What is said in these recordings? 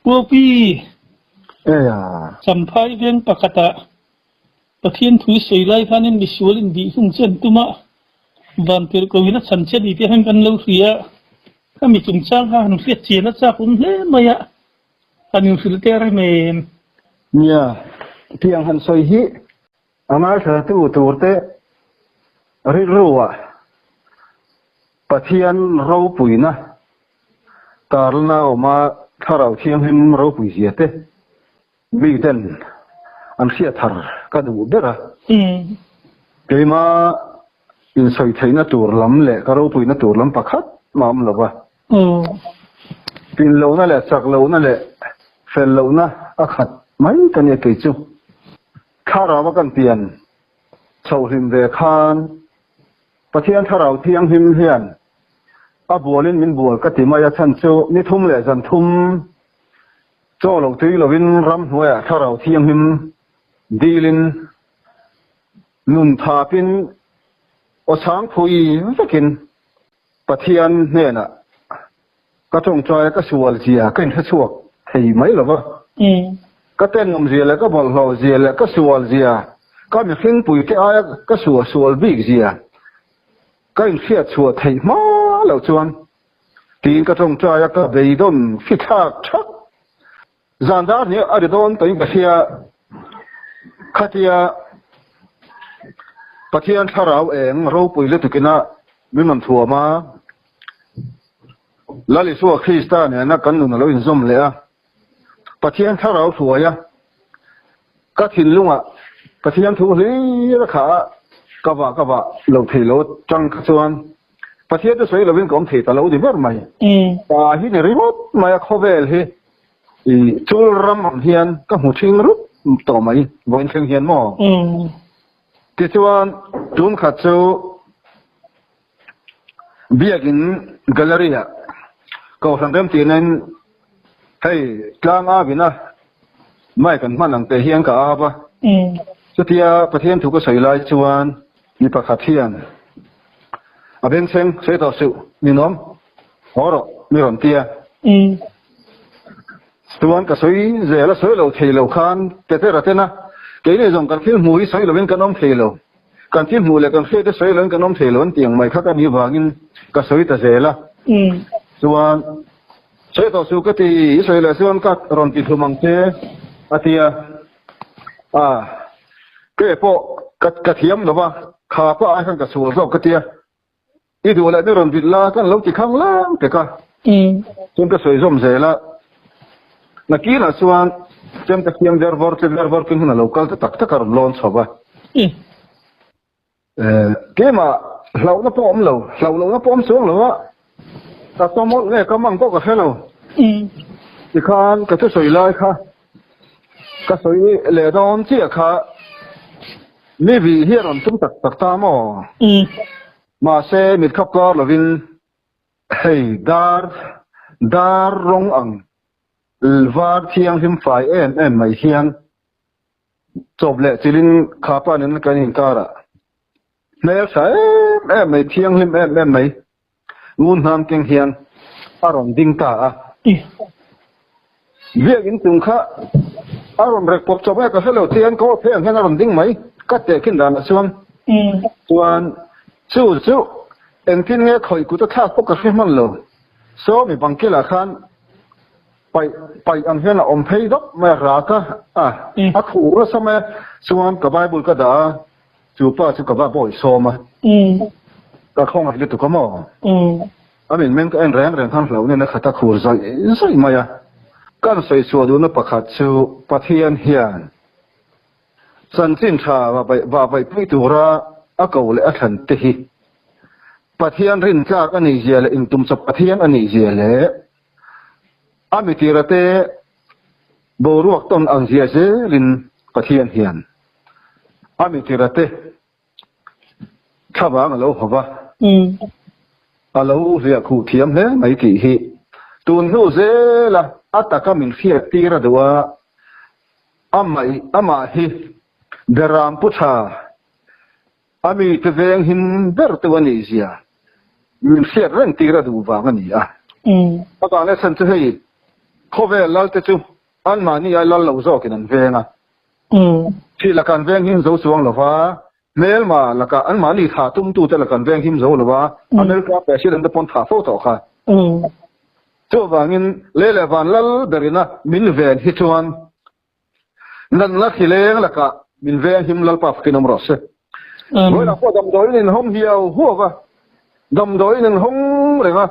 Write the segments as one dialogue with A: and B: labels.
A: Puapi,
B: Eia.
A: Champhai veng pakhatah Pathian thu sawi lai khanin misual inbihhlum che an tum a, Vantirhkohin a chhan che ni tih hian kan lo hria. Khami chungchang kha han hriat chian a chak awm hle mai a, han inhrilh teh rem em?
B: Nia, tiang han sawi hi a ngaithlatu turte rilruah Pathian ropuina tarlana awm a, Thlarau Thianghlim ropui zia te miten an hriat thar ka duh ber a. Keima insawi theihna tur lam leh ka ropuina tur lam pakhat mah awm lo va. Pin lohna leh chak lohna leh fel lohna a khat mai ka nia kei chu. Thlarau a kan pian chhoh hlim ve khan Pathian Thlarau Thianghlim hian a bualin min bual ka ti mai a chhan chu ni thum leh zan thum chaw lo tui lovin ramhnuaiah Thlarau Thianghlim dilin nun thapin aw chhang phui vekin Pathian hnenah Ka tawngtai a ka sual zia ka inhre chhuak thei mai lo va. Ka tenawm zia leh ka bawlhhlawh zia leh ka sual zia, ka mihringpui te aia ka sual sual bik zia ka inhriat chhuah theih hma loh chuan tiin ka tawngtai a ka beidawn fithlak thak. Zan dar hnih a ri dawn tawhin ka hria. Khatia Pathian thlarau eng ropui lutukina min rawn thuam a, Lal Isua Krista nena kan nun a lo inzawm leh a, Pathian thlarau hruai a, ka thinlungah Pathian thu hlir a khah a, ka vah ka vah lo thei lo tang kha chuan Pathian chu sawi lovin ka awm thei ta lo ni ber mai. Pa hi ni ringawt mai a khawvel hi i chul ram ang hian ka hmu thing rup tawh mai vawiin thleng hian maw? Tichuan tun khat chu Biakin gallery ah Kohhran remtihna in hei tlang avin a mic an hman ang teh hian ka av a. Chutia Pathian thu ka sawi lai chuan mi pakhat hian a bengchheng sawi tawh suh ninawm haw rawh mi rawn ti a. Chuan ka sawi zel a sawi lo thei lo khan Petera tena keini zawng kan thil hmu hi sawi lovin kan awm thei lo. Kan thil hmuh leh kan hriat te sawi loin kan awm thei lo an tih ang mai kha ka nih vangin ka sawi ta zel a. Chuan sawi tawh suh ka ti, i sawi leh chuan ka rawn ti hlum ang che a ti a. A, ke pawh ka ka thiam lo va, kha pah ai khan ka sual zawk ka ti a. I duh leh mi rawn vit la kan lo ti khang lang tek a. Chuan ka sawi zawm zel a. Nakinah chuan chem ka siam ver vawr che ver vawr kin hun a lo kal ta tak tak a rawn lawn chho va. Keimah hlauhna pawh awm lo, hlauh lohna pawh awm chuang lo a, ka tawmawlh nge ka mang pawh ka hre lo. Tikhan ka thusawi lai kha ka sawi leh dawn chiah kha mi vih hi a rawn tum tak tak ta maw? Mahse mit khap kar lovin Hei dar dar rawng ang var thianghlim fai em em mai hian chawp leh chilhin kha pa nen kan inkarah hmel tha em em mai thianghlim em em mai ngun hnam keng hian a rawn ding ta a. Biakinn chung kha a rawn rek pawp chawp a, ka hre lo chian ka aw phei ang hian a rawn ding mai ka tehkhin danah chuan chuan chu chu engtin nge khawih kut a thlak pawh ka hre hman lo saw mi bangkilah khan paih paih ang hian a awm phei dawp mai a rak a a a khuh nasa mai a chuan ka bible ka dah a chu pa chu ka va bawi sawm a ka khawngaih lutuk a maw. A mitmeng ka en reng reng khan hlauhna a khat a khur zawih zawih mai a. Kan sawi chhuah duhna pakhat chu Pathian hian chanchin tha va vaihpui tura a ko leh a thlan te hi Pathian rintlak a nih zia leh intumchawp Pathian a nih zia leh a mitira te boruak tawn ang zia zelin Pathian hian a mitira te Thlavang a lo haw va, a lo hliah khuh thiam hle mai tih hi tun hnu zela a taka min hriat tir a duh a, amah hi Beram Pu Tha, a mite veng him ber tu a nih zia min hriat reng tir a duh vang a ni a. A vang leh chhan chu hei. Khawvel lal te chu anmahni ai lal lo zawkin an veng a. Thih laka an veng him zo chuang lo va, hmelma laka anmahni thah tumtute laka an veng him zo lo va, America President te pawn thah fo tawh kha. Chuvangin lei leh van lal berina min ven hi chuan Natna thileng lakah min venghim Lalpa fakin awm rawh se. Vawilah pawh damdawiin in hawng hiau huau a, damdawiin in hawng reng a,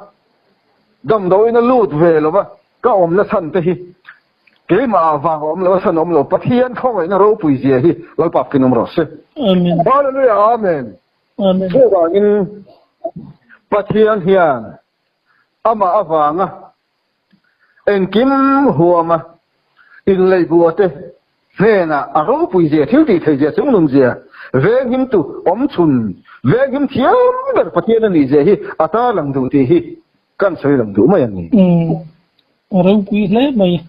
B: damdawiin a lut ve lo va, ka awmna chhan te hi keimah ah vang a awm lo, a chhan a awm lo, Pathian khawngaihna ropui zia hi Lalpa fakin awm rawh se. Hallelujah Amen. Chuvangin Pathian hian amah avanga Engkim huama inleihbua te hnenah a ropui zia, thil tih theih zia, chungnun zia, venghimtu awmchhun, venghim thiam ber Pathian a nih zia hi a tarlang duh tih hi kan sawi lang duh mai a ni.
A: Umm, a ropui hle mai.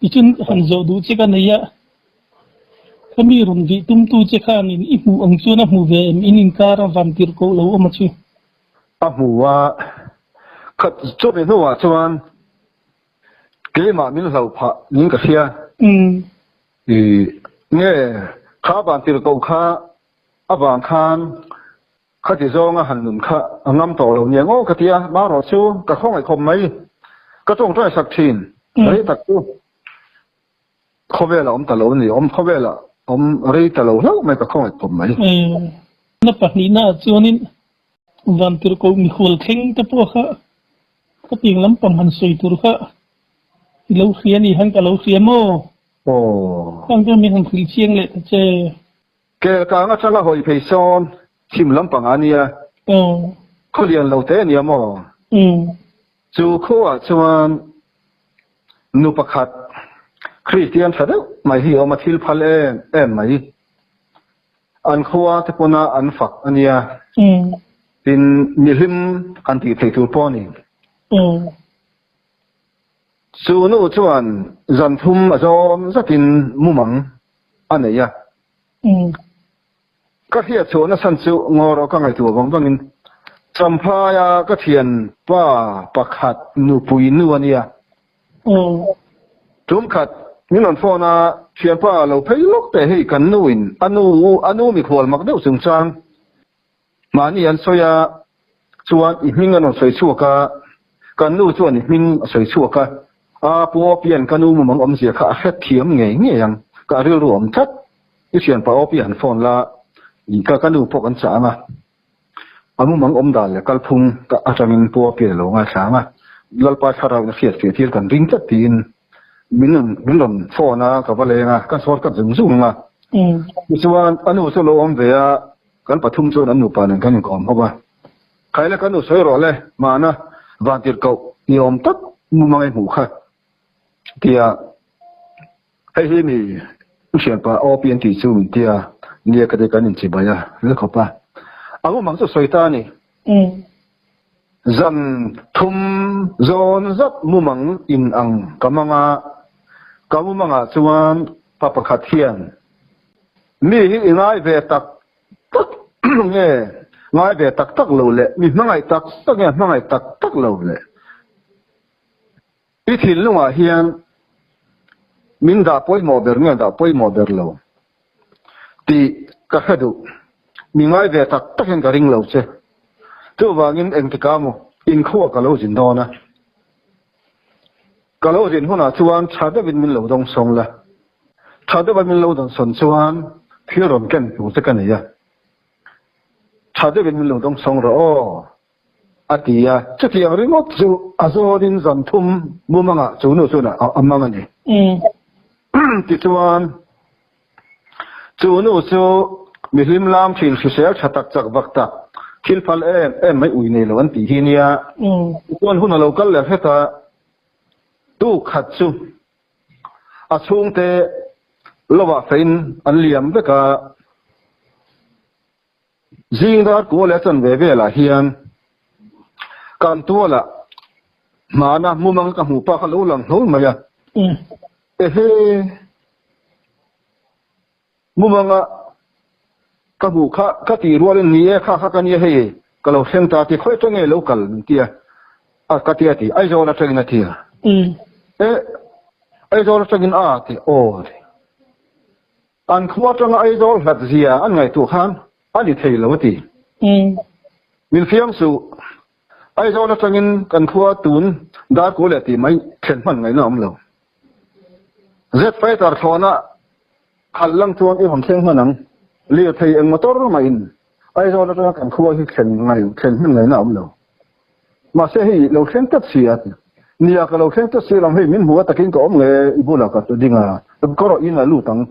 A: Tichuan han zawh duh che ka nei a, khami rawn vih tumtu che khanin i hmuh ang chuan a hmu ve em? In inkar a van tirh koh lo awm a chu.
B: A hmu a, khat chumi hnuah chuan keimah min hlo phah niin ka hria. I nge kha van tirhkoh kha avang khan khati zawnga han nun kha a ngam tawh lo nia ngaw ka ti a, marawh chu ka khawngaih khawp mai, ka tawngtai sak thin rei tak chu khawvel a awm ta lo a ni, awm khawvel a awm rei ta lo hlauh mai ka khawngaih khawp mai.
A: Na pahnihnaah chuanin Vantirhkoh mikhual thleng te pawh kha ka tiang lampang han sawi tur kha i lo hria a ni han ka lo hria maw?
B: Aw.
A: Khang chu min han hrilh chiang leh ta che.
B: Kel kang atanga hawi phei sawn chhim lampang a nia.
A: Aw.
B: Khaw lian lo te a nia maw?
A: Umm.
B: Chu khuaah chuan nu pakhat Kristian tha deuh mai hi a awm a, thil phal em em mai. An khua te pawna an fak a nia. Tin, mihlim han tih theih tur pawh a ni. Chu nu chuan zan thum a zawm zatin mumang a nei a. Ka hriat chhuahna chhan chu ngaw rawh ka ngaihtuah vang vangin Champhaia ka thianpa pakhat nupui nu a nia. Tum khat min rawn phone a, thianpa lo phei lawk teh hei kan nu in a nu a nu mikhual mak deuh chungchang mahni an sawi a, chuan i hming an rawn sawi chhuak a, kan nu chuan i hming a sawi chhuak a, a pu Opian ka nu mumang awmzia kha a hret thiam ngei ngei ang, ka rilru awm tlat, i thianpa Opi han phone la, ka ka nu pawh kan chah ang a. A mumang awm dan leh kalphung ka atangin Pu Apia lo ngaithla ang a, Lalpa thlarauin a hriat feh thil kan ring tlat tiin min rawn min rawn phone a, ka va leng a, ka sawn ka zung zung a. Tichuan a nu chu a lo awm ve a, kan pathum chuan an nupa nen kan inkawm ho a. Khaile ka nu sawi rawh le, mahna vantirhkoh ni awm tak mumang i hmuh kha tia Hei hi mi thianpa OP an tih chu min tia, nia ka ti kan inchibai a, ril khawp a. A mumang chu sawi ta a ni. Zan thum zawn zat mumang in ang ka mang a, ka mumangah chuan pa pakhat hian mi hi i ngai ve tak tak nge ngai ve tak tak lo le, mi hmangaih tak tak nge hmangaih tak tak lo le. I thinlungah hian min dah pawimawh ber nge dah pawimawh ber lo tih ka hre duh. Mi ngai ve tak takin ka ring lo che. Chuvangin engtikah maw inkhua ka lo zin dawn a. Ka lo zin hunah chuan tha deuhin min lo dawng sawng la. Tha deuha min lo dawn sawn chuan thil rawn ken tur che ka nei a. Tha deuhin min lo dawng sawng rawh aw. A ti a, chutiang ringawt chu a zawnin zan thum mumangah chu nu chuan a mang a ni. Tichuan, chu nu chu mi hlim lam thin hrisel tha tak chak vak tak, thil phal em em mai ui nei lo an tih hi nia. Tichuan hun a lo kal leh hret a, tuk khat chu a chhungte lovah fein an liam vek a. Zing dar kua leh a chanve velah hian kan tualah hmana mumang ka hmuh pa kha lo lang hlawl mai a. Ehe! Mumanga ka hmuh kha ka tih rualin ni e, kha kha ka nia hei ka lo thleng ta ti khawi atang nge lo kal min tia a ka tia ti Aizawl atangin a tia. E! Aizawl atangin a ti aw ti. An khua atanga Aizawl hlat zia an ngaihtuah khan a ni thei lo a ti. Min fiam suh, Aizawl atangin kan khua tun Darkua leh tih mai thlen hman ngaihna a awm lo. Jet fighter thlawhna khalh lang chuan i rawn thleng hman ang. Lirthei eng motor mahin Aizawl atanga kan khua hi thlen ngai thlen hman ngaihna a awm lo. Mahse hei lo thleng tlat si a ti. Nia ka lo thleng tlat si lam hei min hmu a takin ka awm nge i bulah ka ding a, ka rawh in a lut ang,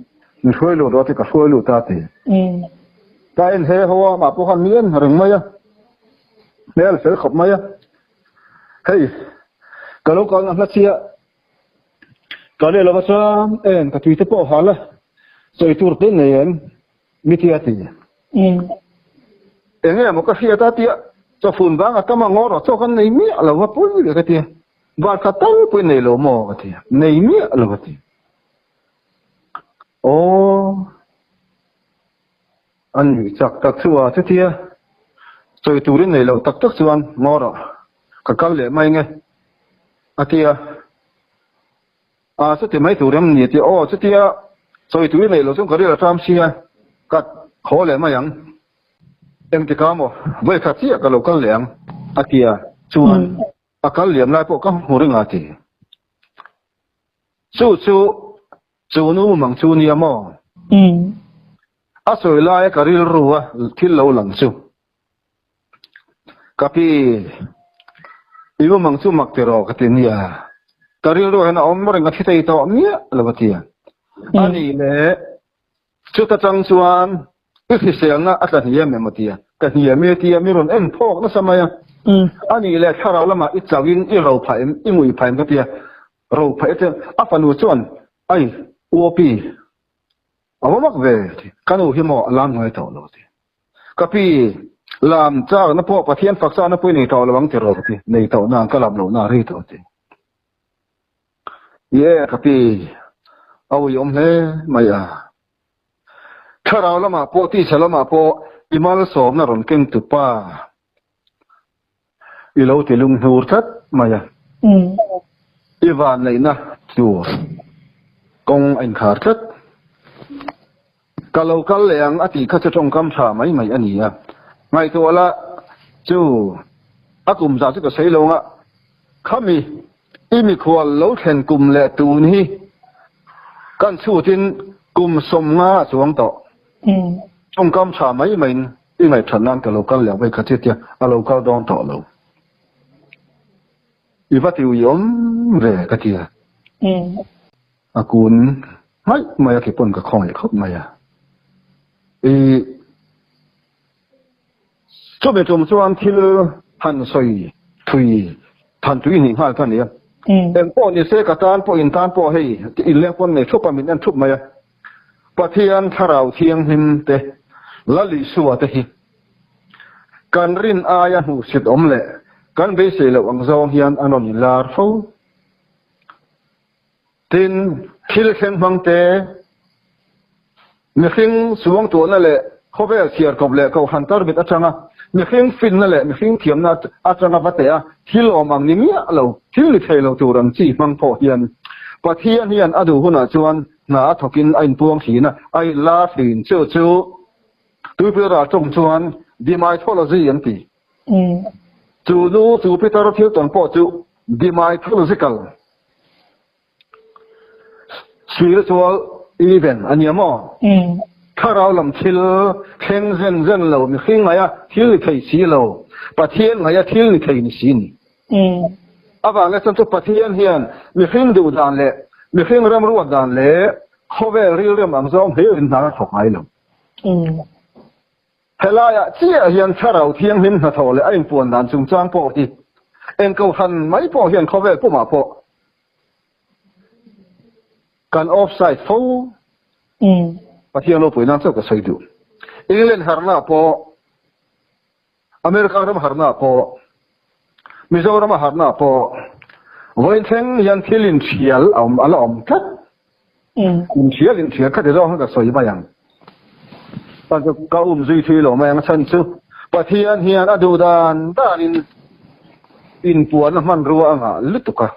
B: min hruai lut rawh a ti ka hruai lut a ti. Ka en he ho a, mah pawh khan mi en reng mai a, hmel fel khawp mai a. Hei ka lo kalna hla chiah ka leh lova chuan en ka tui te pawh hal a, sawi tur te nei em? Mi tia ti. Eng nge maw ka hriat a tia chawfun vang a tam a ngaw rawh chaw kan nei miah lo va pui ve ka tia. Van khat tal pawhin nei lo maw ka tia. Nei miah lo ka ti. Aw an nuih chak tak chu a chutia sawi turin nei lo tak tak chuan ngaw rawh ka kal leh mai nge a tia. A chuti mai tur em ni tih aw chutia sawi tui neih loh chuan ka ril a ṭam sia ka thaw leh mai ang. Engtikah maw vawi khat chiah ka lo kal leh ang a ti a, chuan a kal liam lai pawh ka hmu ring a ti. Chu chu chu nu mumang chu nia maw? A sawi laia ka rilru a thil lo lang chu. Ka pi, i mumang chu mak tiraw ka ti nia. Ka rilru hian a awm reng a thi thei tawh miah lo a ti a. A nih leh chuta tang chuan i hriselna a tla hniam em a ti a. Ka hniam e tia mi rawn en phawk nasa mai a. A nih leh thlarau lamah i chauhin i ro phah em, i ngui phah em ka ti a. Ro phah e chuan a fanu chuan ai uapi a va mak ve a ti. Ka nu hi maw a lam ngai tawh lo a ti. Ka pi, lam chakna pawh Pathian fakchakna pawh i nei tawh lo ang tiraw ka ti, nei tawh na ang ka lam lohna a ri tawh a ti. Ye ka pi, a uiawm hle mai a. Thlarau lamah pawh tisa lamah pawh i malsawmna rawn keng tu pa i lo ti lunghnur tlat mai a. I vanneihna tur kawng a inkhar tlat. Ka lo kal leh ang a tih kha chu tawngkam tha mai mai a ni a. Ngaihtuah la chu a kum zah chu ka sawi lo ang a, khami i mikhual lo thlen kum leh tun hi kan chhutin kum 50 a chuang tawh. Tawngkam tha mai maiin i ngaihthat nan ka lo kal leh ang vei kha chu tia a lo kal dawn tawh lo. I va ti uiawm ve ka ti a. A kun hmaih mai a, keipawn ka khawngaih khawp mai a. I chumi tum chuan thil han sawi thui than tui hnih nghal ka ni a. Eng pawh ni se ka tan pawh in tan pawh hei inleng pawn nei thup a min en thup mai a. Pathian Thlarau Thianghlim te, Lal Isua te hi kan rin aia hmuhsit awm leh kan beisei loh ang zawng hian an rawn inlar fo. Tin, thil thleng hmang te, mihring suangtuahna leh khawvel chhiarkawp leh kohhran tarmit atanga mihring finna leh mihring thiamna atanga va teh a, thil awm ang ni miah lo, thil ni thei lo tur ang chi hmang pawh hian Pathian hian a duh hunah chuan hna a thawkin a inpuang thin a, a inlar thin. Chu chu Tuipui ral tawng chuan The Mythology an ti. Chu nu, chu Peter thil tawn pawh chu The Mythological. Spiritual event a nia maw? Thlarau lam thil thleng zen zen lo, mihring ngaia thil ni thei si lo, Pathian ngaia thil ni thei ni si ni. Avanga chuan chu Pathian hian mihring duh dan leh mihring remruat dan leh khawvel rilrem ang zawng hlir in hna a thawk ngai lo. Helaiah chiah hian Thlarau Thianghlim hnathawh leh a inpuan dan chungchang pawh hi eng kohhran mai pawh hian khawvel pumah pawh kan offside fo. Pathian ropui nan chauh ka sawi duh. England harna pawh, America ram harna pawh, Mizoram a harna pawh vawiin thleng hian thil inthial a awm a la awm tlat. Inthial inthial kha ti zawng hian ka sawi mai ang. Chuan chu ka um zui thui lo mai ang a chhan chu Pathian hian a duh dan danin inpuanna hmanrua a ngah lutuk a.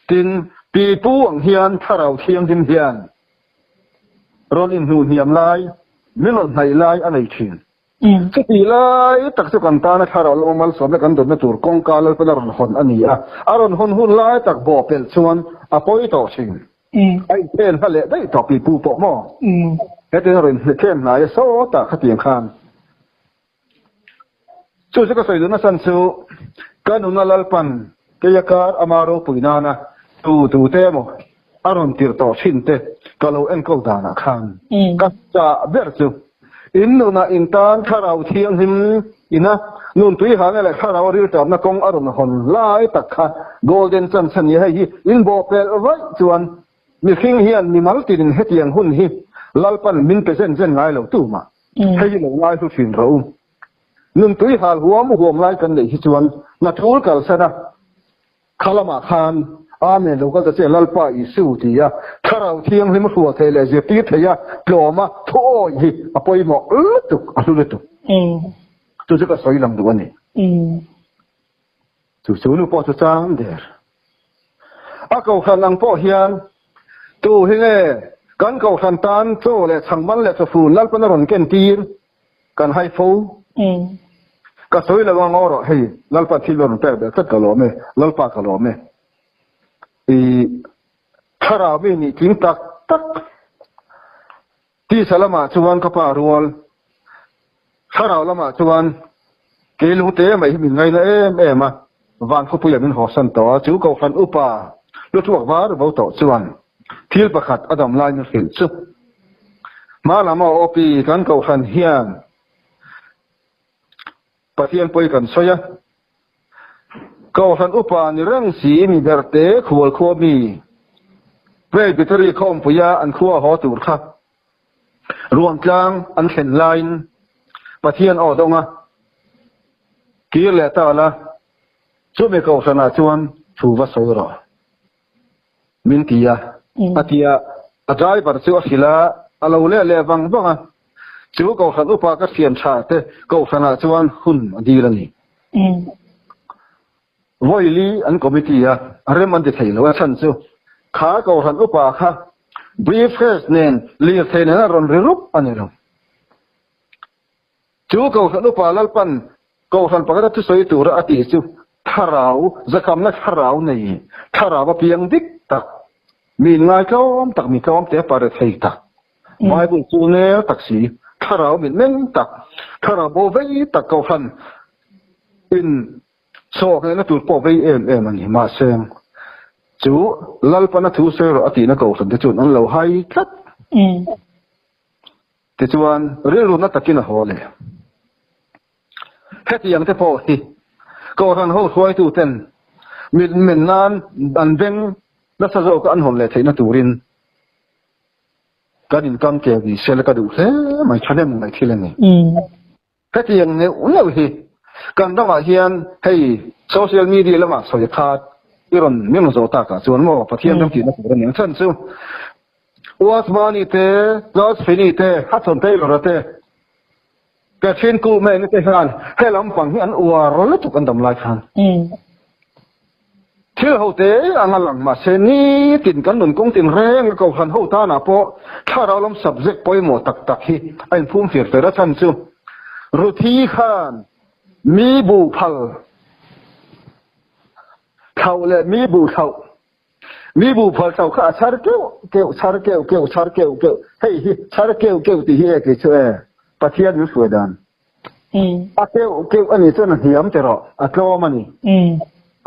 B: Tin, Pipu ang hian Thlarau Thianghlim hian rawn inhnuh hniam lai, min rawn hnaih lai a nei thin. Chutih lai tak chu kan tana Thlarau lama malsawmna kan dawtna tur kawngka Lalpan a rawn hawn a ni a, a rawn hawn hun lai tak bawhpelh chuan a pawi tawh thin. A inphen hla leh daih tawh pipu pawh maw? Hetiang a rawn inphen hnai a sawtah khatiang khan. Chu chu ka sawi duhna chhan chu ka nuna Lalpan keia kar ama ropui nana tu tute emaw a rawn tirh tawh thin te ka lo enkawl danah khan ka chah ber chu in nunah in tan Thlarau Thianghlim ina nun tuihana leh Thlarau a rilṭamna kawng a rawn hawn lai tak kha Golden chance a ni a, hei hi in bawhpelh vaih chuan mihring hian mimal tinin hetiang hun hi Lalpan min pe zen zen ngai lo tumah. Hei hi lo ngai hlu thin rawh u. Nuntui hal huam huam lai kan neih hi chuan hna tul kalsan a, kha lamah khan Amen lo kal ta che Lalpa Isu ti a, Thlarau Thianghlim hrual thei leh zirtir thei a, tlawm a, thu awih hi a pawimawh lutuk, a hlu lutuk. Chu chu ka sawi lang duh a ni. Chu chu nu pawh chu chang der. A kohhran ang pawh hian tu hi nge kan kohhran tan chaw leh chhangman leh chawfun Lalpan a rawn ken tir kan hai fo. Ka sawi lo ang aw rawh hei Lalpa thil a rawn pek ber tlat ka lawm e, Lalpa ka lawm e. I thlarau mi nih tling tak tak Tisa lamah chuan ka pa rual, thlarau lamah chuan kei lungte mai hi min ngaina em em a, van khawpuiah min hawsan tawh a, chu Kohhran upa lutuak var vo tawh chuan thil pakhat a dam lai min hrilh chu. Hma lam a awpi kan Kohhran hian Pathian pawi kan sawi a, Kohhran upa ni reng si mi berte khual khua mi Presbytery khawmpuia an khua haw tur kha ruamtlang an thlen laiin Pathian aw dawng a kir leh ta la, chumi Kohhranah chuan thu va sawi rawh min ti a, a ti a, a driver chu a hrilh a, a lo leh leh vang vang a, chu Kohhran upa ka thian tha te Kohhranah chuan hun a dil a ni. Vawili an committee a, rem an ti thei lo a chhan chu kha Kohhran upa kha briefcase nen lirthei nen a rawn ri rup a ni lo. Chu Kohhran upa Lalpan Kohhran pakhata thusawi tura a tih chu thlarau, zakhamna thlarau nei, thlarau a piang dik tak, mi inngai tlawm tak, mi tlawm te pare thei tak, Bible chu nel tak si, thlarau mitmeng tak, thlarau bo vei tak Kohhran in sawh nghehna tur pawh vei em em a ni. Mahse, chu Lalpana thu sawi rawh a tihna Kohhran te chuan an lo hai tlat. Tichuan, rilru na takin a haw leh. Hetiang te pawh hi Kohhran ho hruaituten mit men nan an veng nasa zawka an hawn leh theihna turin kan inkam keu ni se la ka duh hle mai, thahnem ngaih thil a ni. Hetiang neuh neuh hi kan ramah hian hei social media lamah sawi khat i rawn min rawn zawh takah chuan maw Pathian ram tihna tur a ni ang chhan chu Uasmani te, Charles Finney te, Hudson Taylor-a te, Catherine Kuhlman-i te hian he lampang hi an uar lutuk an dam lai khan. Thil ho te ang a lang mahse nitin kan nun kawng tin reng a kohhran ho tanah pawh thlarau lam subject pawimawh tak tak hi a inphum fir fer a chhan chu Ruthi khan mi buh phal thlauh leh mi buh thlauh mi buh phal thlauh kha a chhar keuh keuh chhar keuh keuh chhar keuh keuh hei hi chhar keuh keuh tih hi e kei chu e Pathian min hruai dan. A keuh keuh a nih chuan a hniam ti rawh, a tlawm a ni,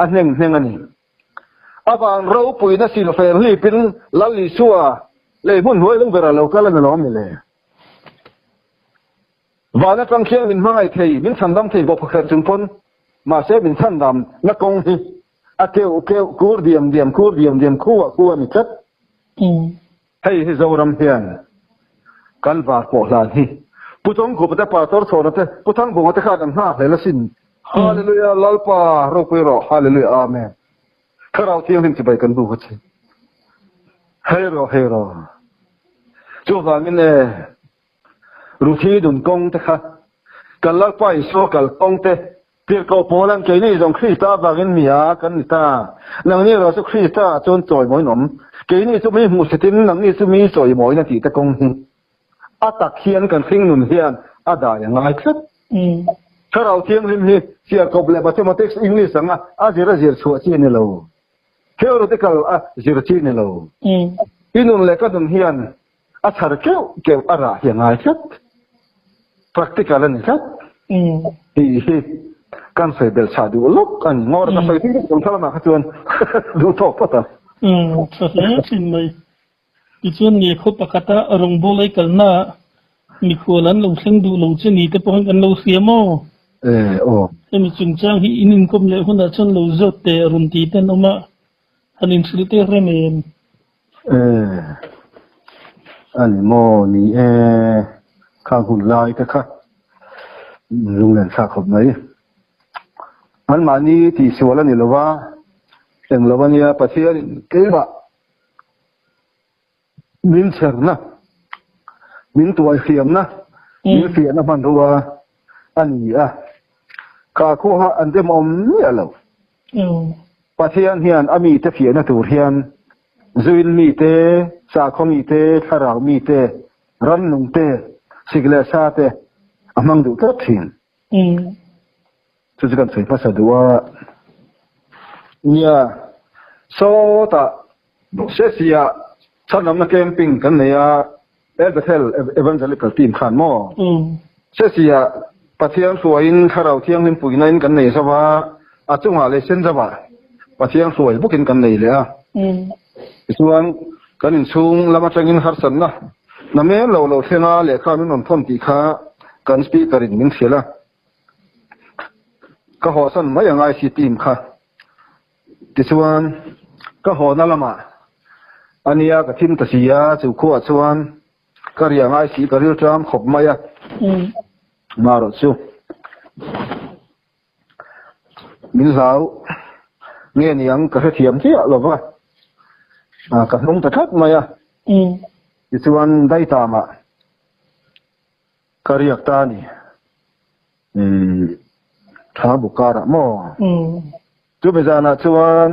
B: a hneng hneng a ni. A van ropuina silfel hlipin Lal Isua lei hmun hnuai lung berah lo kal a ni lawm ni le? Van atang khian min hmangaih thei, min chhandam thei bawk pakhat chung pawn, mahse min chhandam na kawng hi a keuh keuh, kur diam diam, kur diam diam, khuah khuah a ni tlat. Hei hi Zoram hian kan var pawh hlan hi Pu Chawngkhupa te Pastor Chhawna te Pu Thangbunga te khan an nghak hlel asin. Hallelujah Lalpa ropui rawh Hallelujah Amen. Thlarau Thianghlim chibai kan bu kha che. Hei rawh hei rawh. Chuvangin e Ruthi nun kawng te kha kan Lalpa Isua kal kawng te. Tirhkoh Paula'n keini zawng Krista avangin mi a kan ni ta. Nangni erawh chu Krista ah chuan chawimawiin awm. Keini chu mi hmuhsitin nangni chu mi chawimawiin a tih te kawng hi a tak hian kan hringnun hian a dai a ngai tlat. Thlarau Thianghlim hi chhiarkawp leh Mathematics English anga a zir a zir chhuah chi a ni lo. Theoretical a zir chi a ni lo. I nun leh ka nun hian a chhar keuh keuh a rah hi a ngai tlat. Practical a ni tlat. Tih hi kan sawi belh chhah duh lawk a ni. Ngawr ka sawi tih vek lamah kha chuan duh tawk phawt ang.
A: Tha hle thin mai. Tichuan nge khaw pakhata rawngbawlai kalna mikhual an lo thleng duh lo che ni te pawh hian kan lo hria maw?
B: E aw.
A: Hemi chungchang hi in inkawm leh hunah chuan lo zawt teh rawn ti te an awm a, han inhrilh te rem em?
B: E a ni maw? Ni e, khang hun lai te kha lunglen thlak khawp mai. Anmahni tihsual a ni lo va, eng lo a nia, Pathianin keimah Min chherna, min tuaihriamna, min fiahna hmanrua a ni a, kha khuaha an demawm miah lo. Pathian hian a mite fiahna tur hian zuin mite, sakhaw mite, thlarau mite, rannung te, sik leh sa te a hmang duh tlat thin. Chu chu kan sawi hmasa duh a. Nia, sawtah Sesia chhanlamna camping kan nei a, El Bethel Evangelical Team khan maw? Sesia Pathian hruaiin Thlarau Thianghlim puihna in kan nei zo a, a chungah leh Senzavah Pathian hruai bawkin kan nei leh a. Tichuan, kan inchhung lam atangin harsatna namen lo lo thleng a, lehkha min rawn thawn tih kha kan speaker in min hrilh a. Ka hawhsan mai ang IC team kha. Tichuan, ka hawhna lamah a nia ka thim ta si a, chu khuaah chuan ka riah ngai si ka rilṭam khawp mai a. Marawh chu min hlau nge niang ka hrethiam chiah lo va, ka hnung ta tlat mai a. Tichuan, daitamah Ka riak ta a ni. Umm, tha buk karah maw? Chumi zanah chuan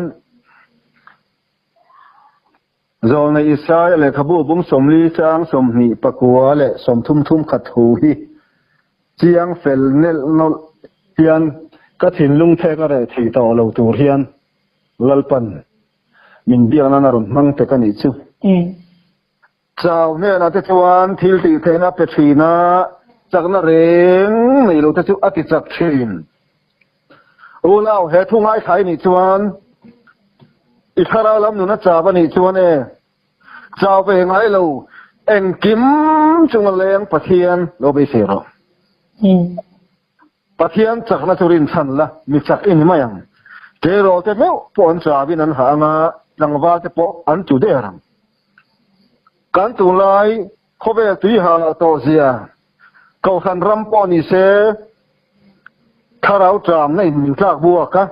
B: Zawlnei Isaia lehkhabu bung 40 chang 29 leh 30 thum khat thu hi chiang fel nelh nawlh hian ka thinlung thek a reh thei tawh lo tur hian Lalpan min biak nan a rawn hmang tek a nih chu. Chau hnenah te chuan thil tih theihna pe thin a, chakna reng nei lo te chu a ti chak thin. Unau, he thu ngaithla i nih chuan i thlarau lam nun a chau a nih chuan e, chau ve ngai lo, engkim chunga leng Pathian lo beisei rawh. Pathian chakna chu rinchhan la, mi chak i ni mai ang. Tleirawl te meuh pawh an chauin an hah ang a, tlangval te pawh an tu der ang. Kan tunlai khawvel tui hah tawh zia, Kohhran ram pawh ni se, thlarau ṭamna in min tlak buak a.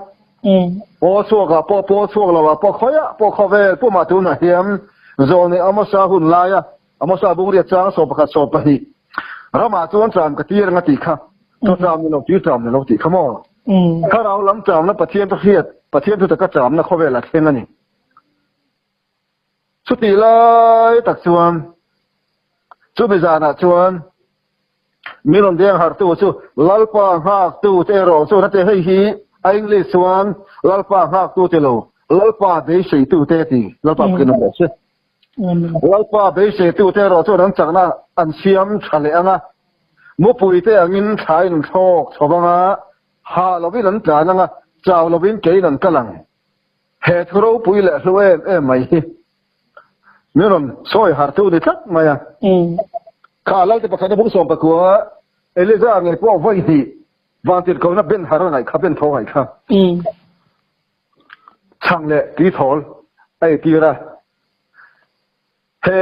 B: Pawl chhuakah pawh, pawl chhuak lovah pawh, khawiah pawh khawvel pumah tunah hian Zawlnei Amosa hun laia Amosa bungriat chang 11 12 ramah chuan ṭam ka tir ang a tih kha, chaw ṭam ni lo, tui ṭam ni lo tih kha maw? Thlarau lam ṭamna Pathian thu hriat, Pathian thu taka ṭamna khawvel a thleng a ni. Chutih lai tak chuan, chumi zanah chuan min rawn deng hartu chu Lalpa nghaktu te erawh chuan a ti, hei hi a English chuan Lalpa nghaktu ti lo, Lalpa beiseitu te a ti, Lalpa pakin a rawh se. Lalpa beiseitute erawh chuan an chakna an siam tha leh ang a, mupuite angin thlain an thlawk chho vang a, hah lovin an tlan ang a, chau lovin kein an kal ang. He thu ropui leh hlu em em mai hi min rawn sawi hartu ni tlat mai a. Kha Lalte pakhat a bung 19 Eliza ngei pawh vawi hnih vantirhkohna ben har a ngaih kha, ben tho ngaih kha. Chhang leh tuithawl a eitir a. He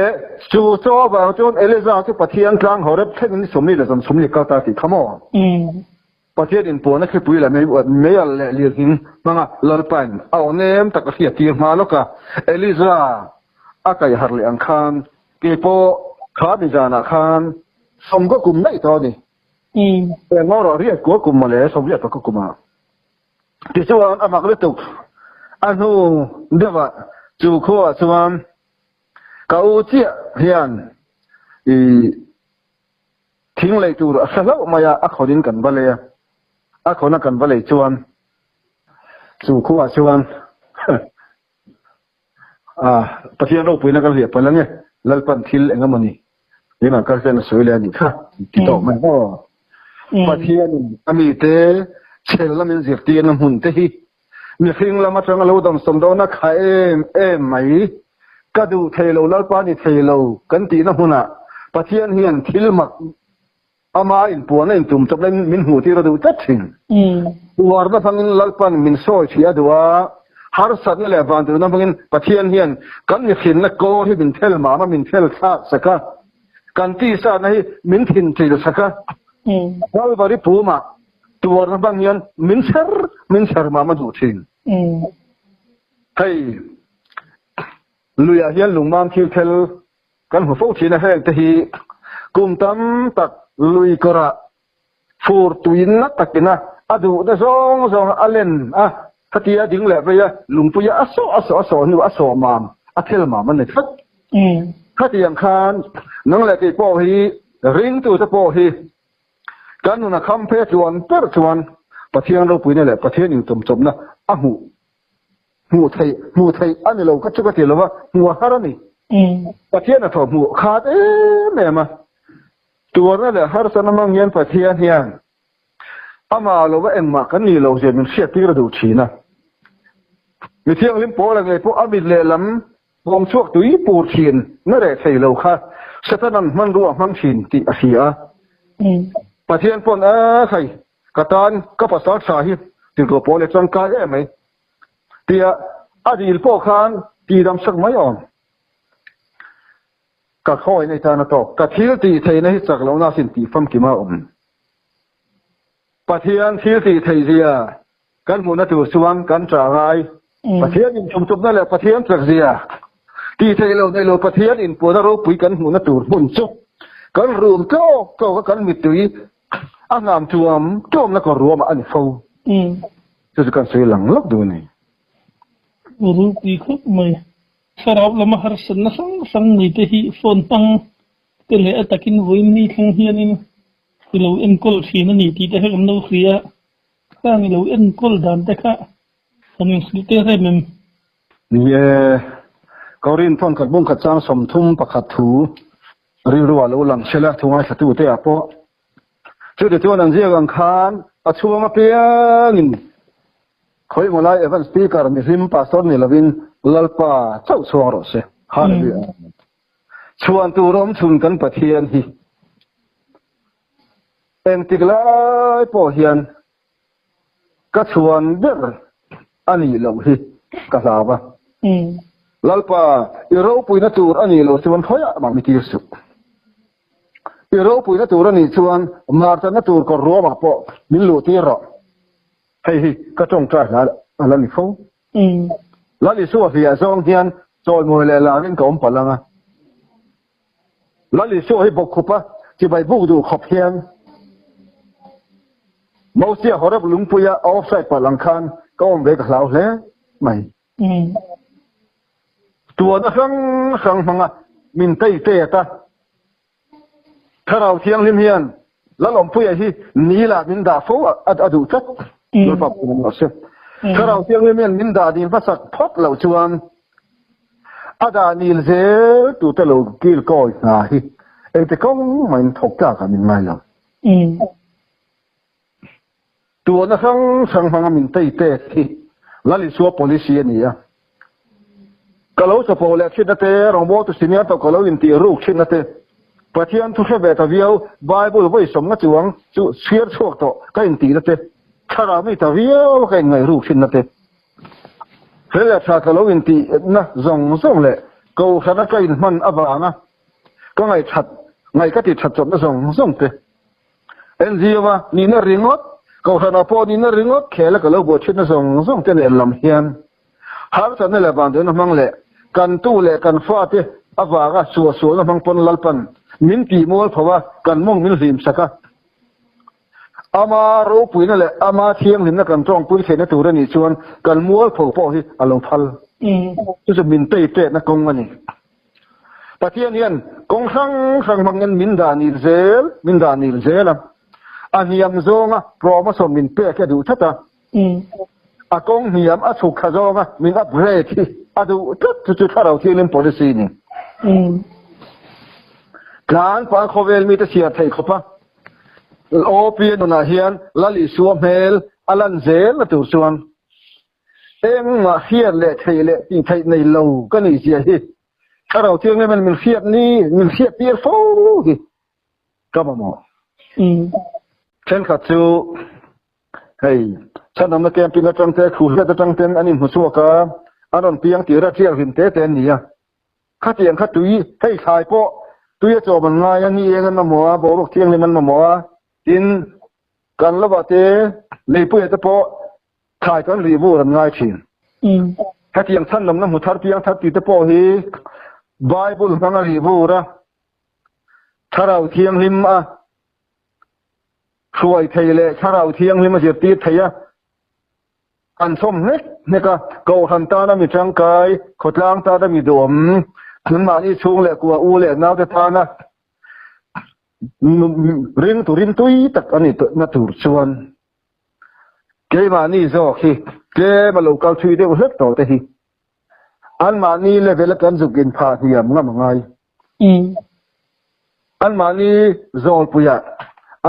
B: chu chaw avang chuan Eliza chu Pathian tlang Horeb thlengin 40 leh 30 kal ta tih kha maw? Pathian inpuahna thlipui leh meial leh lirnghing hmanga Lalpain a aw nem tak a hriattir hma lawk a, Eliza a kaih harh leh ang khan keipawh kha mi zanah khan 10 ka kum daih tawh a ni. Engawrawh riat kua kum mawle, 80 ka kum a. Tichuan a mak lutuk a hnu deuhah chu khuaah chuan ka u chiah hian i thing lei tur a hre hlauh mai a, a khawnin kan va lei a, a khawna kan va lei chuan chu khuaah chuan Pathian ropuina kan hliah palh ange, Lalpan thil eng emaw ni keimah kal hian a sawi leh a nih kha ti tawh mai maw? Pathianin a mite chhel lamin zirtirna hmun te hi mihring lam atanga lo damsawm dawna kha em em mai, ka duh thei lo Lalpa ni thei lo kan tihna hmunah Pathian hian thil mak Ama inpuan a intum chawp laiin min hmuh tir a duh tlat thin. Uarna hmangin Lalpan min sawi thih a duh a, harsatna leh vanduhna hmangin Pathian hian kan mihrinna kawr hi min thel mam a, min thel thlak sak a, kan tisatna hi min thinchil sak a, Kalvari pumah tuarna hmang hian min chher min chher mam a duh thin. Hei luiah hian lungmam thil thel Kan hmu fo thin a, heng te hi kum tam tak lui kawrah fur tuin na takina a duhna zawng zawng a len a, khatia ding leh vei a, lungpui a sawh a sawh a sawh hnu a sawh mam a thel mam a ni tlat. Khatiang khan nang leh kei pawh hi ringtute pawh hi kan nuna kham phe tluan ber chuan Pathian ropuina leh Pathian inchawmchawpna a hmuh Hmuh theih, hmuh theih a ni lo ka chu ka ti lo va, hmuh a har a ni. Pathian a thaw hmuh khat em em a, tuarna leh harsatna hmang hian Pathian hian amah lova engmah kan nih loh zia min hriattir a duh thin a. Mi thianghlim pawl a ngei pawh a mit lehlam bawm chhuak tui pur thin na reh thei lo kha Satanan hmanrua a hmang thin tih a hria a. Pathian pawn a khai ka tan ka pasal tha hi tirhkoh pawl leh tangkai em mai. Tia a dil pawh khan tihdam sak mai awm. Ka khawi nei tan a tawk. Ka thil tih theihna hi chak lohna asin tih famkim a awm. Pathian thil tih theih zia kan hmuhna tur chuan kan ṭah ngai. Pathian inchumchupna leh Pathian chak zia tih theih loh neih lo Pathian inpuahna ropui kan hmuhna tur hmun chu kan rum tlawk tlawk a kan mittui a hnam tuam tuamna kawr ruamah a ni fo. Chu chu kan sawi lang lawk duh a ni.
A: Ropui khawp mai. Thlarau lama harsatna hrang hrang nei te hi phone hmang te leh a takin vawiin ni thleng hianin i lo enkawl thin a ni tih te kha kan lo hria a. Khang i lo enkawl dan te kha kan inhrilh teh rem em?
B: Ni e, Korin phone khat bung khat chang 31 thu rilru ah lo lang sela thu ngaithlatu te ah pawh Chuti chuan an ziak ang khan a chhuang apiangin khawimaw lai Evan Speaker mihlim Pastor ni lovin Lalpa chauh chhuang rawh se. Hallelujah. Chhuan tur awm chhun kan Pathian hi engtik lai pawh hian ka chhuan ber a nih loh hi ka hlau a. Lalpa i ropuina tur a nih loh chuan khawiah mah mi tir suh. I ropuina tur a nih chuan martana tur kawr ruamah pawh min luh tir rawh. Hei hi ka tawngtai hla a la ni fo. Lal Isua hliah zawng hian chawimawi leh larin ka awm palh ang a. Lal Isua hi bawkkhupa chibai buk duh khawp hian Mosia Horeb lungpuia a offside palh ang khan ka awm ve ka hlau hle mai. Tuana hrang hrang hmanga min tei tet a, Thlarau Thianghlim hian Lalawmpuia hi Nila min dah fo a duh tlat. Lalpa pawh rawh se. Thlarau Thianghlim hian min dah dil hmasak phawt loh chuan a dah nil zel tute lo kil kawi hna hi engti kawng mahin thawk tlakah min ngai lo. Tuahna hrang hrang hmanga min tei tet hi Lal Isua policy a ni a. Ka lo chapo leh thinna te, rawngbawltu senior tawh ka lo intih ruk thinna te, Pathian thu hre ve ta viau, Bible vawi sawmna chuang chu chhiar chhuak tawh ka intihna te, thlarau mi ta viau ka inngaih ruk thinna te, fel leh tha ka lo intihna zawng zawng leh kohhrana ka inhman avanga ka ngaihthat ngaih ka tithat chawpna zawng zawng te. NGO-a nihna ringawt, Kohhranah pawh nihna ringawt khel a ka lo buai thinna zawng zawng te nen lam hian harsatna leh vanduaina hmang leh kan tu leh kan fate avanga suahsualna hmang pawn Lalpan min tih mual tho a, kan mawng min hlim sak a. Ama ropuina leh ama thianghlimna kan tawngpui theihna tur a nih chuan kan mualpho pawh hi a lo phal. Chu chu min pei pekna kawng a ni. Pathian hian kawng hrang hrang hmangin min dah nil zel, min dah nil zel a. A hniam zawnga promotion min pek hi a duh tlat a. A kawng hniam a chhuk thla zawnga min upgrade hi a duh tlat chu chu Thlarau Thianghlim policy a ni. Tlan pah khawvel mite chhiar theih khawp a. OP nunah hian Lal Isua hmel a lan zel na tur chuan engmah hriat leh theih leh tih theih nei lo ka nih zia hi Thlarau Thianghlim min hriat ni min hriat tir fo hi ka mamawh. Thenkhat chu hei chhanawmna camping atang te thu hriat atang ten an inhmu chhuak a, an rawn piang tir a tial hlim te te an ni a. Khatiang kha tui, hei thlai pawh tui a chawm an ngai a, ni eng an mamawh a, boruak thianghlim an mamawh a, tin kan lovah te leipuiah te pawh thlai kan rih vur an ngai thin. Hetiang chhanlawmna hmu thar piang thar tih te pawh hi Bible hmanga rih vur a, Thlarau Thianghlim a hruai thei leh Thlarau Thianghlim a zirtir thei a, An chhawm hnek hnek a, Kohhran tana mi tangkai, khawtlang tana mi duhawm, anmahni chhung leh kua u leh naute tana ringtu rimtui tak a ni na tur chuan keimahni zawk hi tlem a lo kal thui deuh hlek tawh te hi anmahni level a kan zuk inphah hniam ngam a ngai. Anmahni zawlpuiah,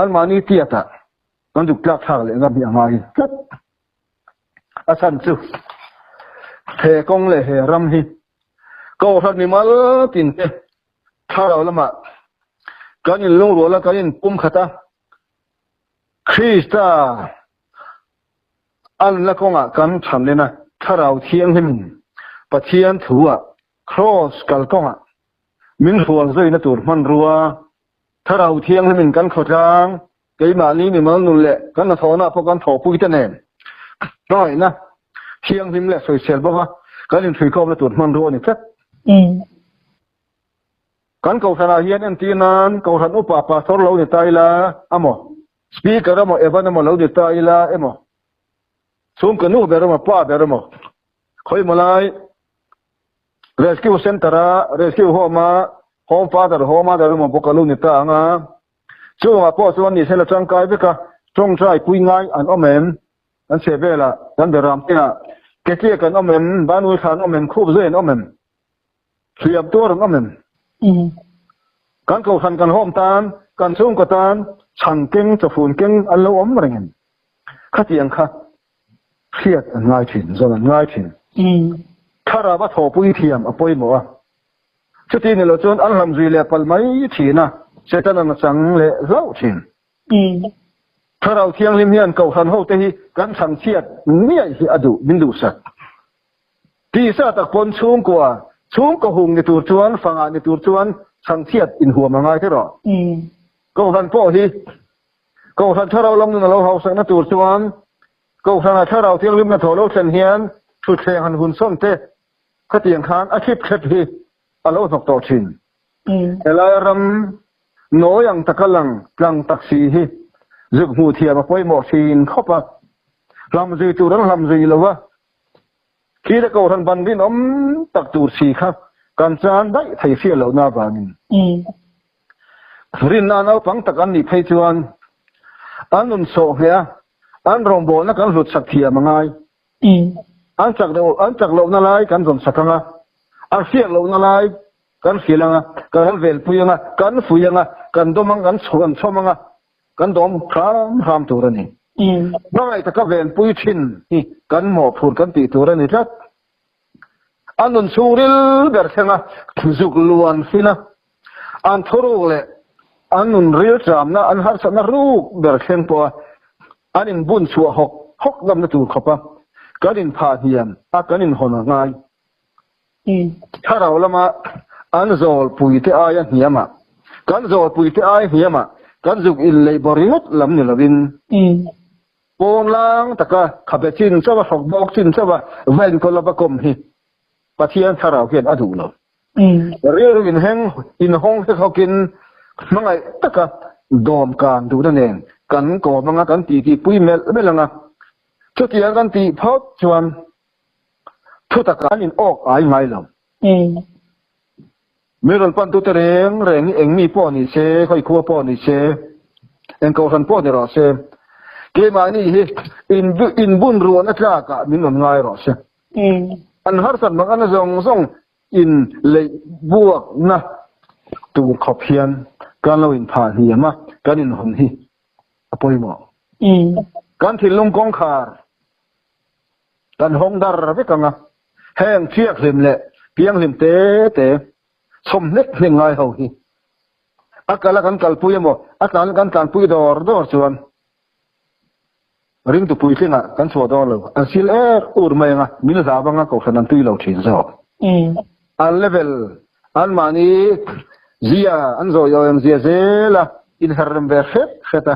B: anmahni tiatah Kan duk tlak thlak leh ngam hi a ngai tlat. A chhan chu he kawng leh he ram hi Kohhran mimal tin te thlarau lamah kan inlungrual a, kan inpumkhat a, Krista anna kawngah kan than len a, Thlarau Thianghlimin Pathian thu-ah Kraws kalkawngah min hrual zuina tur hmanrua Thlarau Thianghlimin kan khawtlang Keimahni mimal nun leh kan hnathawhna pawh kan thawhpui te nen hmangaihna thianghlim leh sawisel bawk a, kan inhruikhawmna tur hmanrua a ni tlat. Kan kohhranah hian entir nan kohhran upa pastor lo ni ta ila emaw, speaker emaw, evan emaw lo ni ta ila emaw, chhungkaw nu ber emaw, pa ber emaw, khawimaw lai rescue center-a rescue home-a home father, home mother emaw bawk a lo ni ta ang a. Chungah pawh chuan ni sela tangkai vek a, tawngtai pui ngai an awm em? Kan chhe velah, kan beram te ah ketliak an awm em? Banui thla an awm em? Khup zui an awm em? Hliam tuar an awm em? Kan kohhran kan hawm tan, kan chhungkaw tan chhan keng, chawfun keng an lo awm reng em? Khatiang kha hriat an ngai thin, zawn an ngai thin. Thlarau a thawhpui thiam a pawimawh a. Chuti ni lo chuan an hlam zui leh palh mai thin a, Setana'n a chang leh hlauh thin. Thlarau Thianghlim hian Kohhran hote hi kan chhangchhiat miaih hi a duh, min duhsak. Tisa tak pawn chhungkua, chhungkaw hung ni tur chuan, fangah ni tur chuan chhangchhiat inhuam a ngai teh rawh. Kohhran pawh hi Kohhran Thlarau lam nun a lo hausakna tur chuan Kohhranah Thlarau Thianghlim hnathawh lo thlen hian thutthleng han hun sawn te, Khatiang khan a thlip thlep hi a lo hnawk tawh thin. Helai ram nawi ang taka lang tlang tak si hi zuk hmuh thiam a pawimawh thin khawp a, hlam zui tur an hlam zui lo a, khi te kohhran ban rinawm tak tur si kha kan chan daih thei hriat lohna avangin rinna naupang tak an nih phei chuan an nun sawh ngheh a, an rawngbawlna kan hlutsak thiam a ngai. An chak loh, an chak lohna lai kan zawn sak ang a, an hriat lohna lai kan hrilh ang a, kan velpui ang a, kan fui ang a, kan dawm ang, kan kan chhawm ang a, kan dawm hram hram tur a ni. Hmangaih taka venpui thin hi kan mawhphur kan tih tur a ni tlat. A nun chhungril ber thleng a, zuk luan fin a, an thuruk leh an nun ril chamna, an harsatna ruk ber thleng pawh a, An inbun chhuah hawk hawk ngamna tur khawpa kan inphah hniam a kan inhawn a ngai. Thlarau lama an zawlpuite aia hniamah, kan zawlpuite ai hniamah kan zuk inleih bawr ringawt lam ni lovin, pawn lang taka khabe chin chauha hrawk bawk chin chauha va enkawl a va kawm hi Pathian thlarau hian a duh lo. Rilru inheng inhawng hlek hawkin hmangaih taka. Dawmkan duhna nen kan kawm anga kan titi pui melh melh anga, chutiang kan tih phawt chuan thutak an in awk ai ngai lo. Mi rawn pantute reng reng hi eng mi pawh ni se, khawi khua pawh ni se, eng kohhran pawh ni rawh se, keimahni hi inbun ruahna tlakah min rawn ngai rawh se. An harsat mak ana zawng zawng in leih buakna tur khawp hian kan lo inphah hniam a, kan inhawn hi a pawimawh. Kan thinlung kawngkhar kan hawng dar vek ang a, heng chiak hlim leh pianghlim te te chhawm hnek hnek ngai ho hi a kal a kan kalpui emaw a tlan kan tlanpui dawr dawr chuan Ringtu puitlingah kan chhuah dawn lo. An sil er ur mai anga min zam anga kohhran an tui lo thin zawk. An level, anmahni zia, an zawi awm zia zela inherrem ve hret hret a,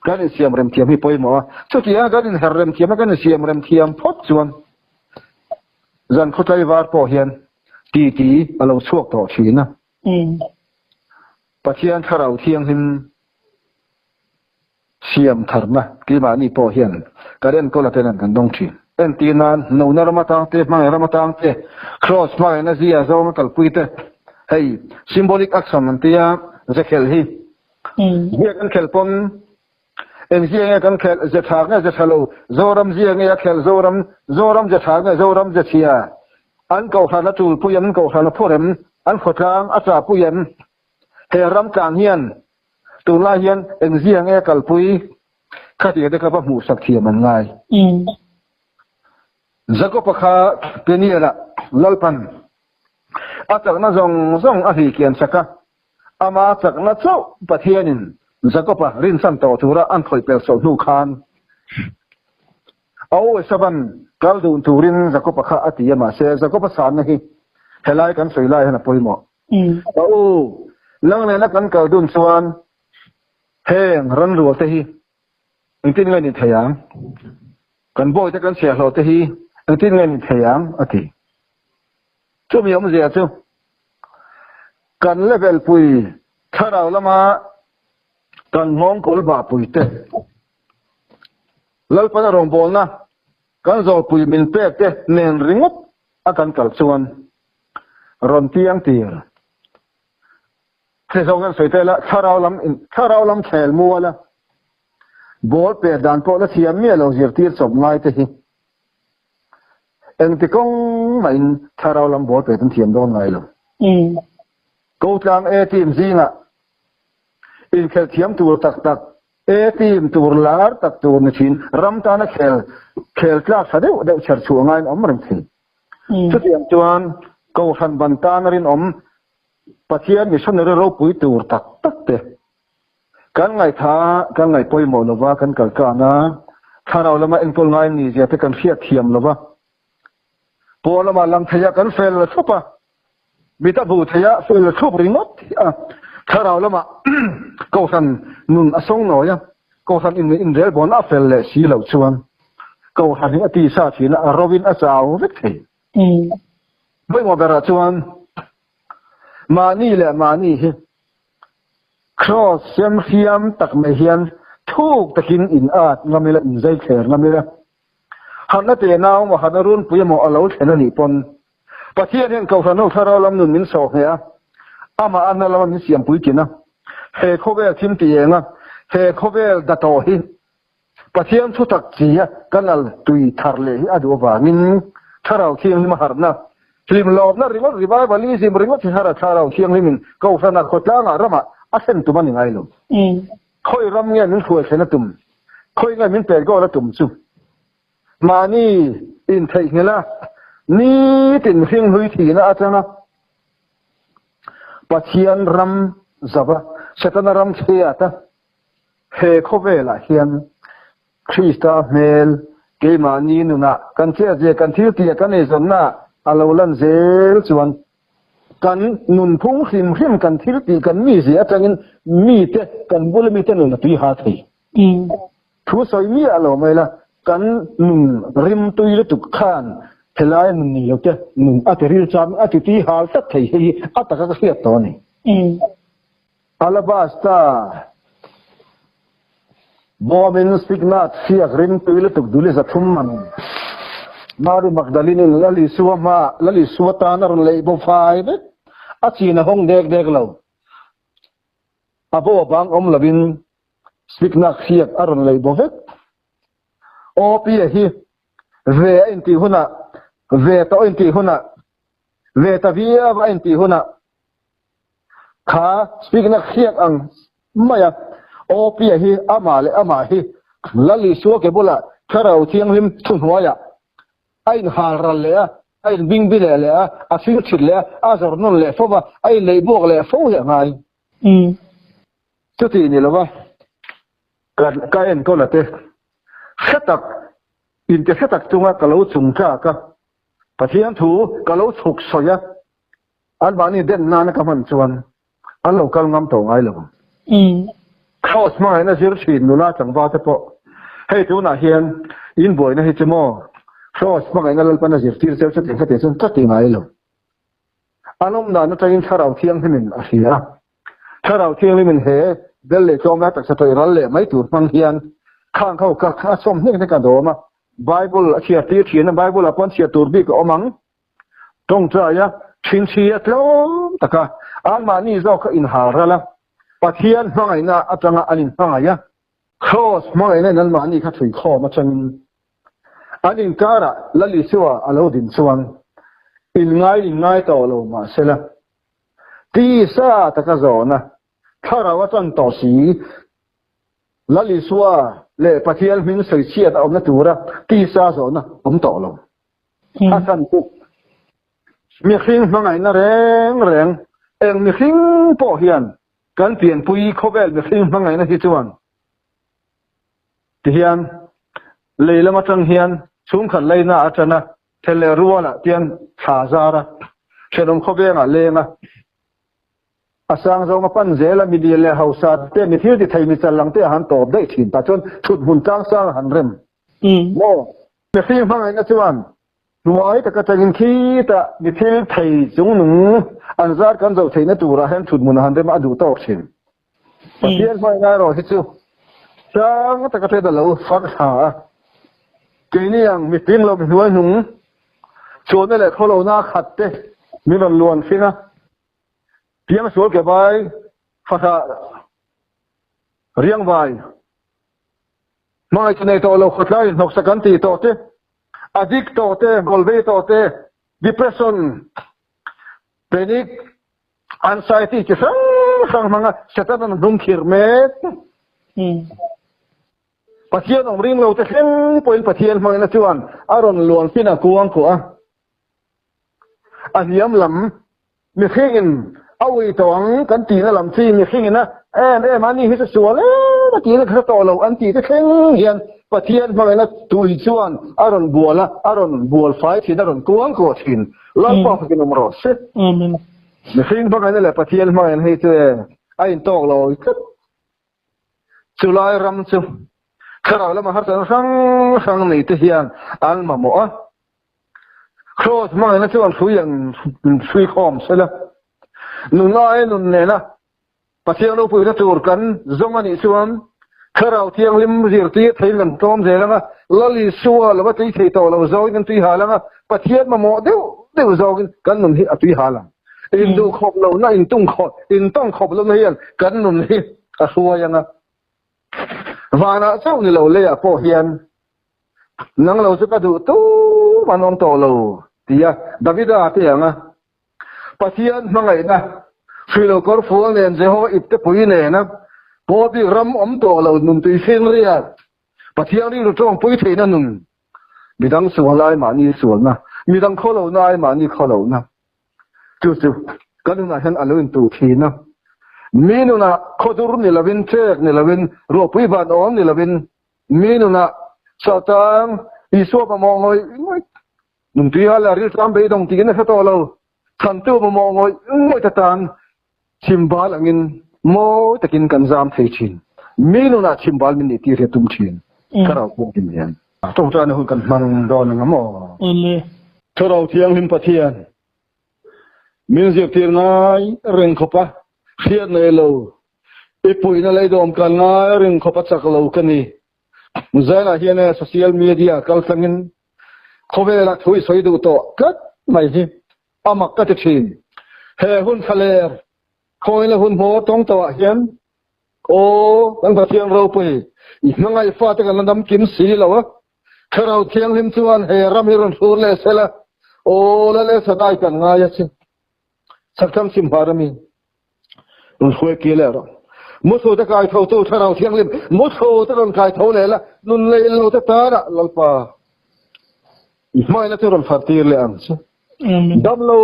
B: kan insiamrem thiam hi pawimawh a. Chutianga kan inherrem thiam a, kan insiamrem thiam phawt chuan zan khawtlai var pawh hian titi a lo chhuak tawh thin a. Pathian Thlarau Thianghlim Siam tharna keimahni pawh hian kan enkawl a ten kan dawng thin. Entir nan, Nona ram atang te, Hmangaih ram atang te, Kraws hmangaihna zia zawnga kalpui te, hei symbolic action an tia ze khelh hi. Zia kan khelh pawn eng zia nge kan khelh, ze tha nge ze tha lo, Zoram zia nge a khelh, Zoram, Zoram ze tha nge Zoram ze chhia, an kohhran a tulpui em, an kohhran a phur em, an khawtlang a chahpui em, he ram tlang hian Tunlai hian engzia nge kalpui khatiang te kha va hmuhsak thiam an ngai. Jakob-a kha Peniel-ah Lalpan a chakna zawng zawng a hlihkian sak a, ama chakna chauh Pathianin Jakob-a rinchhan tawh tura an khawih pel sawh hnu khan a aw Esavan kal dun turin Jakob-a kha a ti a, mahse Jakob-a sanna hi helai kan sawi lai hian a pawimawh. Ka u, nang nena kan kal dun chuan heng ranrual te hi engtin nge ni thei ang? Kan bawi te kan chhiahhlawh te hi engtin nge ni thei ang? a ti. Chumi awmzia chu kan level pui thlarau lama kan nghawng kawl bah pui te, Lalpana rawngbawlna kan zawlpui min pek te nen ringawt a kan kal chuan rawn piang tir. Hei zawng hian sawi ta ila, thlarau lam in thlarau lam khel mual a, ball pek dan pawh la thiam miah lo zirtir chawp ngai te hi engti kawng mahin thlarau lam ball pek an thiam dawn ngai lo. Kotlang A team zingah inkhelh thiam tur tak tak A team tur lar tak tur ni thin, ram tana khel khel tlak tha deuh deuh chher chhuah ngaiin awm reng thin. Chutiang chuan Kohhran ban tana rinawm Pathian missionary ropui tur tak tak te kan ngaihthah kan ngaih pawimawh lova kan kal tan a, thlarau lama enkawl ngai ni zia te kan hriat thiam lova, pawn lama lang theia kan fel thup a, mit a hmuh theia fel thup ringawt hi a, thlarau lama Kohhran nun a sawngnawi a, Kohhran in inrelbawn a fel leh si loh chuan Kohhran hi a tisa thin a, a rovin a chau vek thei. Pawimawh berah chuan mahni leh mahni hi Kraws sem hriam tak mai hian thuk takin in at ngam ila, in zai thler ngam ila. Harhna te nau emaw, harhna runpui emaw a lo thlen a nih pawn Pathian hian Kohhran ho thlarau lam nun min sawh hneh a, amah anna lama min siampui ṭin a. He khawvel thim ti eng a, he khawvel datawh hi Pathian thu tak chi a kan al tui thar leh hi a duh avangin Thlarau Thianghlim a harhna, hlimlawmna ringawt, revivalism ringawt hi harh a Thlarau Thianghlimin Kohhranah khawtlangah ramah a thlen tum a ni ngai lo. Khawi ram nge min hruai thlen a tum? Khawi nge min pet goal a tum chu? Mahni intheihnghilh a, nitin hringhlui thihna atanga Pathian ram zava Setana ram chhiat a, he khawvelah hian Krista hmel keimahni nunah kan chiatzia kan thiltih kan eizawnna a lo lan zel chuan kan nunphung hrim hrim kan thiltih kan mizia atangin mite kan bula mite nun a tui ha thei. Thu sawi miah lo mai la, kan nun rim tui lutuk khan helai nun ni lo te nun a ti ril cham a ti tui hal tlat thei hei hi a taka ka hriat tawh a ni. Alabasta Bawmin Spignat hriak rim tui lutuk duli 300 man Mary Magdalene-in Lal Isua hmaah Lal Isua tan a rawn leih bo fai vek. A chin a hawng dek dek lo. A bo a bang awm lovin Spignat hriak a rawn leih bo vek. Aw Pia hi ve a intih hunah, ve tawh a intih hunah, ve ta viau a intih hunah Kha speak-na hriat ang maia Awpia hi amah leh amah hi Lal Isua ke bulah Thlarau Thianghlim thuhnuaiah a inhal ral leh a, a inbingbi leh leh a, a fing thit leh a, a zawr nawn leh fo va, a inleih buak leh fo hi a ngai. Chuti ni lova ka enkawl a te hre tak, inte hre tak chunga ka lo chungtlak a, Pathian thu ka lo chhuk sawi a, Anmahni den nana ka hman chuan an lo kal ngam tawh ngai lo ang. Kraws hmangaihna zir thin nula tlangval te pawh hei tunah hian in buaina hi chu maw Kraws hmangaihna Lalpan a zirtir cheu chutiang khatiang chuan ka ti ngai lo. An awm dan atangin Thlarau Thianghlimin a hria a. Thlarau Thianghlimin he bel leh tlawm lai taksa tawih ral leh mai tur hmang hian khang ho ka a sawm hnek hnek a dawm a. Bible a chhiar tir thin a, Bible ah pawh chhiar tur bik a awm ang. Tawngtaia thinchhi a tlawm tak a, anmahni zawk kha inhal ral a, Pathian hmangaihna atanga an inhmangaih a, Kraws hmangaihna in anmahni kha thuikhawm atangin an inkarah Lal Isua a lo din chuan inngai inngai tawh lo mahsela tisa taka zawhna thlarau a tan tawh si. Lal Isua leh Pathian hming sawichhiat a awmna tura tisa zawhna awm tawh lo. A san chu mihring hmangaihna reng reng, eng mihring pawh hian kan pianpui khawvel mihring hmangaihna hi chuan tihian lei lam atang hian chhungkhat leina atana thel leh rualah tian thla zar a, thenawm khawvengah leng a, a sang zawng a pan zel a, mi lian leh hausa te, mi thil ti thei mi chal lang te a han tawp daih thin tah chuan thut hmun tlang sang a han rem maw? Mihring hmangaihna chuan hnuai tak atangin khitah mi thil thei chungnung an zar kan zoh theihna turah hian thuthmun a han rem a, a duh tawk thin. Pathian hmangaihna erawh hi chu sang tak atangin a lo far thla a. Keini ang miping lo mi hnuai hnung chuanna leh khawlohna a khat te min rawn luan thin a. Piang sual ke vai fahrah riang vai. Hmangaih chu nei tawh lo, khawtlai inhnawksak an tih tawh te, addict tawh te, ngawlvei tawh te, depression, panic, anxiety chi hrang hrang hmanga Satan an hnung khir mek te. Pathian awm ring lo te thleng pawhin Pathian hmangaihna chuan a rawn luan fin a kuang kuah a. A hniam lam mihringin a ui tawh ang kan tihna lam chi mihringin a em em a ni hi chu sual em a tihna kha tawh lo an tih te thleng hian Pathian hmangaihna tui chuan a rawn bual a, a rawn bual fai thin, a rawn kuang kuah thin. Lalpa fakin awm rawh se.
A: Amen.
B: Mihring hmangaihna leh Pathian hmangaihna hi chu e a intawk lo tlat. Chulai ram chu thlarau lama harsatna hrang hrang nei te hian an mamawh a. Kraws hmangaihna chuan hrui an hrui khawm sela. Nun aia nun nena Pathian ropuina tur kan zawng a nih chuan Thlarau Thianghlim zirtir theiin kan tlawm zel ang a, Lal Isua lova tui thei tawh lo zawngin kan tui hal ang a, Pathian mamawh deuh deuh zawngin kan nun hi a tui hal ang. Induh khawp lohna, intung khawp, intawng khawp lohna hian kan nun hi a hruai ang a. Vanah chauh ni lo leiah pawh hian nang lo chu ka duh tum an awm tawh lo tia Davida te ang a. Pathian hmangaihna, hrilh kawr fual nen Jehova ipte pui nena pawl bik ram awm tawh lo nun tui fing riat, Pathian rilru tawngpui theihna nun, midang sual ai mahni sualna, midang khawlohna ai mahni khawlohna. Chu chu ka nunah hian a lo intuh thin a. Mi nunah khawdur ni lovin, ṭek ni lovin, ruahpui van awm ni lovin, mi nunah Satan, Isua mamawh ngawih ngawih, nunpui hal a rilṭam beidawng tiin a hre tawh lo, chhantu mamawh ngawih ngawih te tan chhimbal angin mawi takin kan zam thei thin. Mi nunah chhimbal min nih tir hi a tum thin. Thlarau Thianghlim hian. Tawngtaina hun kan hmang dawn ang a maw? Thlarau Thianghlim Pathian min zirtir ngai reng khawp a, hriat nei lo. I puihna lei dawm kan ngai ring khawp a chak lo ka ni. Zanah hian e social media kal tlangin khawvela thu i sawi duh tawh tlat mai hi a mak ka ti thin. He hun thlaler khawina hun hmaw tawng tawhah hian aw kan Pathian ropui i hmangaih fate kan la dam kim si lo a. Thlarau Thianghlim chuan he ram hi rawn hrur leh sela aw la leh sadai kan ngai a che. Sakthang chim hmar ami rawn hruai kir leh rawh. Muthu te kai tho tu Thlarau Thianghlim muthu te rawn kai tho leh la nun lei lo te tara Lalpa i hmaina chu rawn far tir leh ang che. Dam lo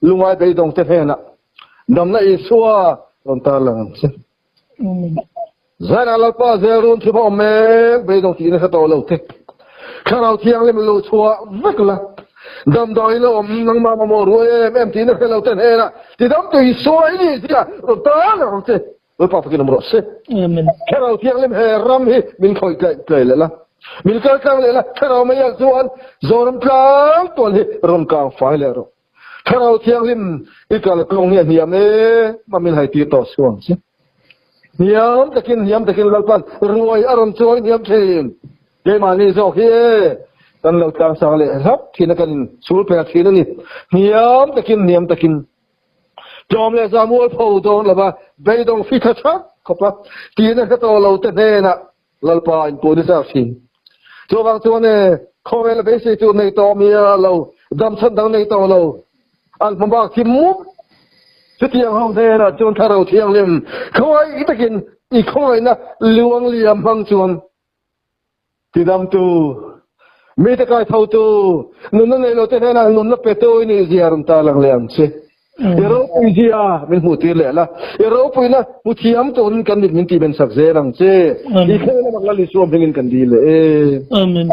B: lungai beidawng te hnenah damna Isua rawn tar lang ang che. Zanah Lalpa zel run thim a awm mek beidawng tih nasa tawh lo te. Thlarau Thianghlim lo chhuah vek la, damdawi la awm nangmah mamawh ruai em em tih na hre lo te hnenah tidam tu Isua i ni zia rawn tar ang che. Lalpa fakin awm rawh se.
A: Amen.
B: Thlarau Thianghlim he ram hi min khawih tlaih tlaih leh la, min kal tlang leh la, Thlarau mai ah chuan Zoram tlang tual hi rawn kang fai leh rawh. Thlarau Thianghlim i kal kawng hi a hniam e, ma min hai tir tawh suang che. Hniam takin, hniam takin Lalpan ruai a rawn chawi hniam thin. Keimahni zawk hi e, kan lo tlang sang leh hlap thin a, kan in sul phel thin a ni. Hniam takin, hniam takin. Tlawm leh za mual pho dawn lova, beidawng fi tha thak khawp a, tihna hre tawh lo te hnenah Lalpa in puh ni chak thin. Chuvang chuan e, khawvel a beisei tur nei tawh mi a lo, dam chhan dang nei tawh lo, an hma bak thim mup. Chutiang ho hnenah chuan Thlarau Thianghlim khawngaih takin i khawngaihna luang liam hmang chuan tidamtu, mite kaithotu, nunna nei lote hnenah nunna petu i nih zia rawn tarlang leh ang che. I ropui zia min hmuh tir leh la, i ropuina hmu thiam turin kan mit min tih men sak zel ang che. I thlen lamah Lal Isua hmingin kan dil leh e.
A: Amen.